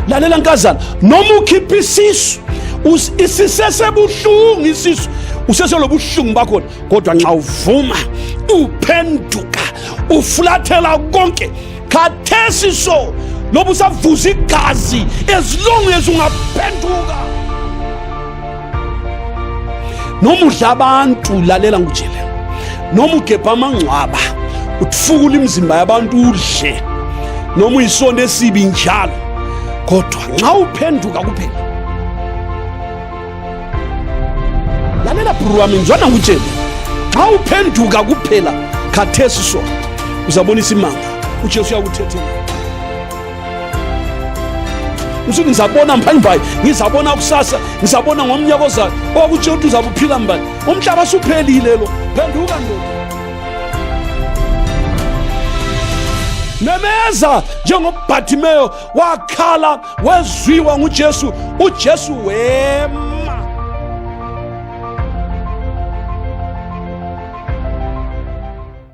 Lalela nkazana, noma ukhipha isisu, isisesebuhlungu isisu, useselobuhlungu bakhona, kodwa nxa uvuma uphenduka ufulathela konke khathesi, so loba usavuza igazi, as long as ungaphenduka. Noma udla abantu, lalela ngikutshele, noma ugebha amangcwaba, uthukula imizimba yabantu udle, noma uyisonto esibi njalo, kodwa nxa uphenduka kuphela. Lalela bhuru wami, ngizwana ngikutshele, nxa uphenduka kuphela khathesi, so uzabona isimanga, uJesu uyakuthethela. Usuthi ngizabona mphayimbayi, ngizabona kusasa, ngizabona ngomnyaka ozayo. Owakutshela ukuthi uzabe uphila mbani? Umhlaba suphelile lo. Phenduka ndoda, memeza njengoBhathimeyo wakhala, wezwiwa nguJesu. UJesu wema.